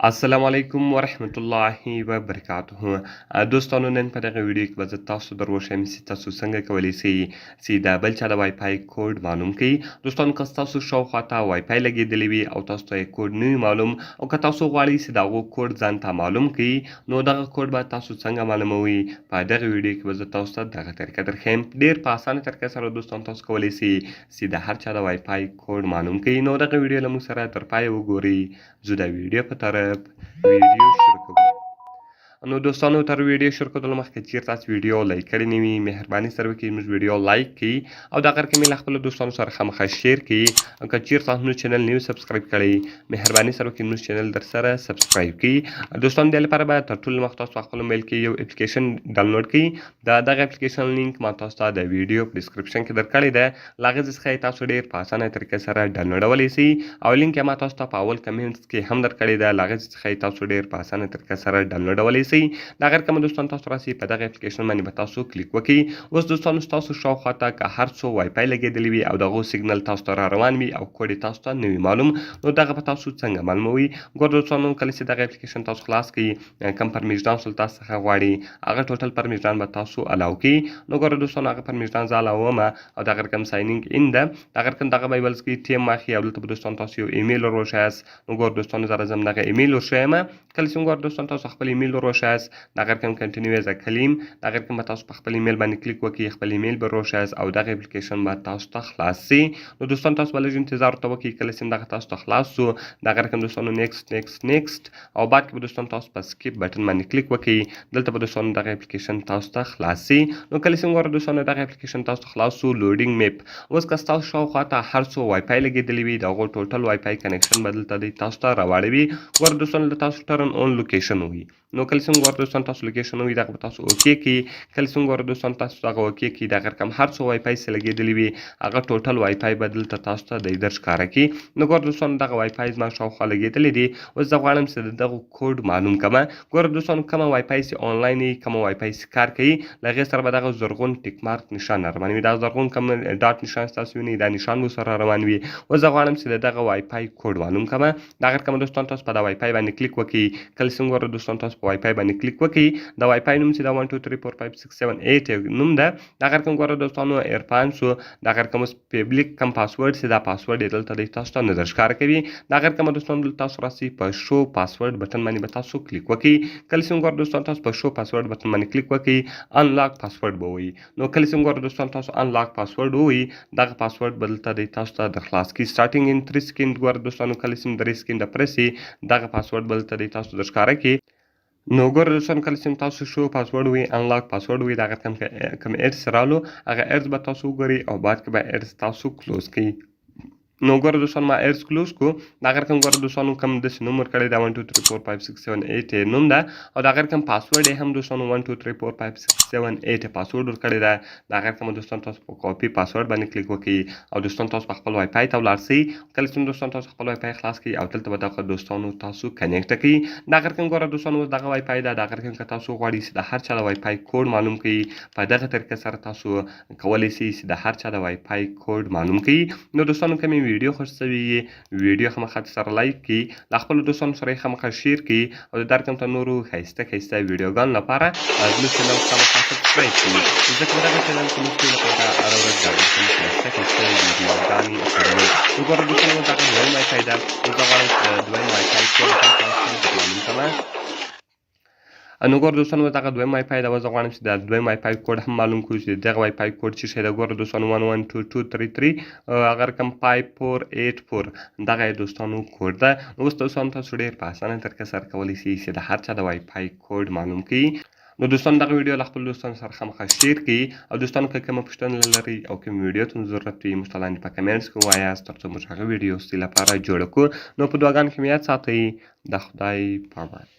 السلام علیکم ورحمت الله وبرکاته. دوستانو، نن په دغه ویډیو کې به زه تاسو در وښیم چې تاسو څنګه کولی شئ چې د بل چا د وای فای کوډ معلوم کړئ. دوستانو، که ستاسو شاوخوا ته وای فای لګېدلې وي او تاسو ته یې کوډ نه وي معلوم او که تاسو غواړئ چې د هغو کوډ ځان ته معلوم کړئ، نو دغه کوډ به تاسو څنګه معلوموئ؟ په دغه ویډیو کې به زه تاسو ته دغه طریقه درښیم. ډېر په اسانه طریقه سره دوستان تاسو کولی شئ چې د هر چا د وای فای کوډ معلوم کړئ. نو دغه ویډیو له موږ سره تر پایه وګورئ. زه د ویډیو په طرف ویډیو شروع کوم. نو دوستانو، تر ویډیو شروع کولو مخکې چیرته تاسو ویډیو لایک کړې نه وي، مهرباني سره وکړئ موږ ویډیو لایک کړئ او دا غر کې مې له خپلو دوستانو سره خامخا share کړئ. او که چیرته تاسو موږ channel نه وي subscribe کړی، مهرباني سره وکړئ موږ channel در سره subscribe کړئ. دوستانو، دې لپاره به تر ټولو مخ تاسو خپل موبایل کې یو اپلیکیشن ډاونلوډ کړئ. د دغه اپلیکیشن لینک ما تاسو ته د ویډیو په description کې درکړی دی. له هغې څخه یې تاسو ډېر په اسانه طریقه سره ډاونلوډولی شئ او لینک یې ما تاسو ته په اول comments کې هم درکړی ده. له هغې څخه یې تاسو ډېر په اسانه طریقه سره ډاونلوډولی شئ. دا غیر کوم دوستان تاسو راسي، په دغه اپلیکیشن باندې به تاسو کلیک وکړئ. اوس دوستانو، ستاسو شاوخوا ته که هر څو وای فای لګېدلې وي او دغو سیګنل تاسو ته را روان وي او کوډ یې تاسو ته نه وي معلوم، نو دغه به تاسو څنګه معلوموئ؟ ګور دوستانو، کله چې دغه اپلیکیشن تاسو خلاص کړئ، کم permission له تاسو څخه غواړي، هغه total permission به تاسو allow کړئ. نو ګوره دوستانو، هغه permission زه allow وم او دغه رقم signing in ده. دغه رقم دغه به ولس کې ټیم واخلي او دلته به دوستان تاسو یو ایمیل ور وښایاست. نو ګور دوستانو، زه راځم دغه ایمیل ورښایم. کله چې ګور دوستان تاسو خپل ایمیل ور وښایاست، دغه رقم continue as کلیم، دغه رقم به تاسو په خپل ایمیل باندې کلیک وکړئ، خپل ایمیل به وروښایاست او دغه اپلیکیشن به تاسو ته خلاص سي. نو دوستان، تاسو به لږ انتظار ورته وکړئ. کله چې دغه تاسو ته خلاص سو، دغه رقم دوستانو next، next، next او بعد کې به دوستان تاسو په skip button باندې کلیک وکړئ. دلته به دوستانو دغه اپلیکیشن تاسو ته خلاص سي. نو کله چې ګوره دوستانو دغه اپلیکیشن تاسو ته خلاص سو، loading map. اوس که ستاسو شاوخوا ته هر څو وای فای لګېدلې وي، د هغو total WiFi connection به دلته دی تاسو ته راواړوي. ګوره دوستانو، د تاسو turn on location وي. نو کله چې ګوره دوستان تاسو location وي، دغه به تاسو okay کړئ. کله چې ګوره دوستان تاسو دغه okay کړئ، دغه رقم هر څو وای فای چې لګېدلې وي، هغه total WiFi به دلته تاسو ته دی در ښکاره کړي. نو ګوره دوستانو، دغه وای فای زما شاوخوا لګېدلې دي. اوس زه غواړم چې د دغو کوډ معلوم کړم. ګوره دوستانو، کومه وای فای چې آنلاین وي، کومه وای فای چې کار کوي، له هغې سره به دغه زرغون tick mark نشان روان وي. دا زرغون کوم dot نشان تاسو وینئ، دا نشان به سره روان وي. اوس زه غواړم چې د دغه وای فای کوډ معلوم کړم. دا غیر کوم دوستان تاسو په دا وای فای باندې کلیک وکړئ. کله چې ګوره دوستان تاسو په وای فای باندې کلیک وکړئ، دا وای فای نوم چې دا 1 2 3 4 5 6 7 8 نوم ده. دا غیر کوم ګوره دوستانو عرفان سو. دا غیر کوم public کم پاسورډ چې دا پاسورډ یې دلته دی تاسو ته نه درښکاره کوي. دا غیر کوم دوستانو دلته تاسو راسي، په show password button باندې به تاسو کلیک وکړئ. کله چې ګوره دوستان تاسو په show password button باندې کلیک وکړئ، unlock password به وایي. نو کله چې ګوره دوستان تاسو unlock password ووایي، دغه پاسورډ به دلته دی تاسو ته در خلاص کړي. Starting in 3 second. ګوره دوستانو، کله چې 3 سکند پرس، دغه پاسورډ به دلته دی تاسو در ښکاره کړي. نو ګوره دوستان، کله چې تاسو show password وي، unlock password وي، دغه کم ads رالو، هغه ads به تاسو وګورئ او بعد کې به ads تاسو close کړئ. نو ګوره دوستان، ما ads close کو. دا غیر کوم ګوره دوستانو کم داسې نوم ورکړی دا 1 2 3 4 5 6 7 8 نوم ده او دا غیر کوم پاسورډ یې هم دوستانو 1 2 3 4 5 6 7 8 پاسورډ ورکړی ده. دا غیر کوم دوستان تاسو په copy password باندې کلیک وکړئ او دوستان تاسو په خپل وای فای ته ولاړ سئ. کله چې دوستان تاسو خپل وای فای خلاص کړئ او دلته به دغه دوستانو تاسو connect کړئ. دا غیر کوم ګوره دوستانو اوس دغه وای فای ده. دا غیر کوم که تاسو غواړئ چې د هر چا د وای فای کوډ معلوم کړئ، په دغه طریقه سره تاسو کولی شئ چې د هر چا د وای فای کوډ معلوم کړئ. نو دوستانو، که مې ویډیو خوښ شوي، ویډیو خامخا سره لایک کړئ، له خپلو دوستانو سره یې خامخا share کړئ او د درکم ته نورو ښایسته ښایسته ویډیوګانو لپاره زموږ channel خامخا subscribe کړئ، ځکه په دغه channel کې موږ لپاره هره ورځ دا رقم ښایسته ښایسته ویډیوګانې خپروو. نو ګوره دوستانو، دغه دویم وای فای ده. اوس زه غواړم چې د دویم وای فای کوډ هم تاسو ته معلوم کړم. نو ګوره دوستانو، دغه دویم وای فای ده. زه غواړم چې د دویم وای فای کوډ هم معلوم کړو چې دغه وای فای کوډ څه شی ده. ګوره دوستانو، 1 1 2 2 3 3 هغه رقم 5 4 8 4 دغه دوستانو کوډ ده. نو اوس دوستانو تاسو ډېر په اسانه طریقه سره کولی شئ چې د هر چا د وای فای کوډ معلوم کړئ. نو دوستان، دغه ویډیو له خپل دوستانو سره خامخا share کړئ او دوستانو که کومه پوښتنه لرئ او کوم ویډیو ته ضرورت وي، موږ ته لاندې په comments کې ووایاست، ترڅو موږ هغه ویډیو ستاسو لپاره جوړه کړو. نو په دعاګانو کې مې یاد ساتئ. د خدای په امان.